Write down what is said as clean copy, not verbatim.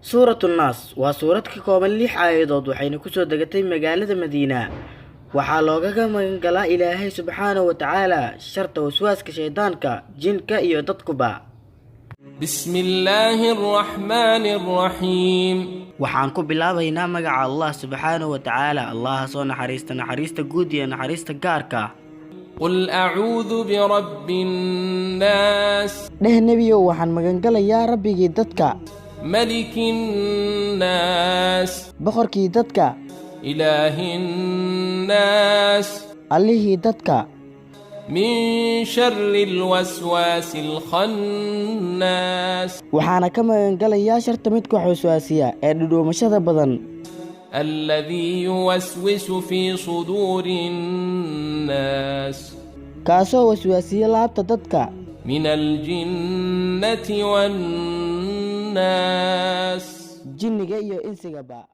Suuratu Naas waa suurad ka kooban lix aayadood, waxayna kusoo degatay magaalada Madiina. Waxaa loogaga magan galaa Ilaahay subxaanahu wa tacaala sharta waswaaska shaydaanka, jinka iyo dadkuba. بسم الله الرحمن الرحيم. Waxaan ku bilaabaynaa magaca Allah subxaanahu wa tacaala, Allaha soo naxariista naxariista guud iyo naxariista gaarka. قل أعوذ برب الناس. Dheh, Nebiyow, waxaan magangalayaa Rabbigii dadka. ملك الناس. Boqorkii dadka. إله الناس. Allihii dadka. من شر الوسواس الخناس. Waxaana ka magangalayaa sharta midka wax waswaasiya ee dhudhuumashada badan. الذي يوسوس في صدور الناس. Kaasoo waswaasiya laabta dadka. من الجنة والناس. Jinniga iyo insigaba.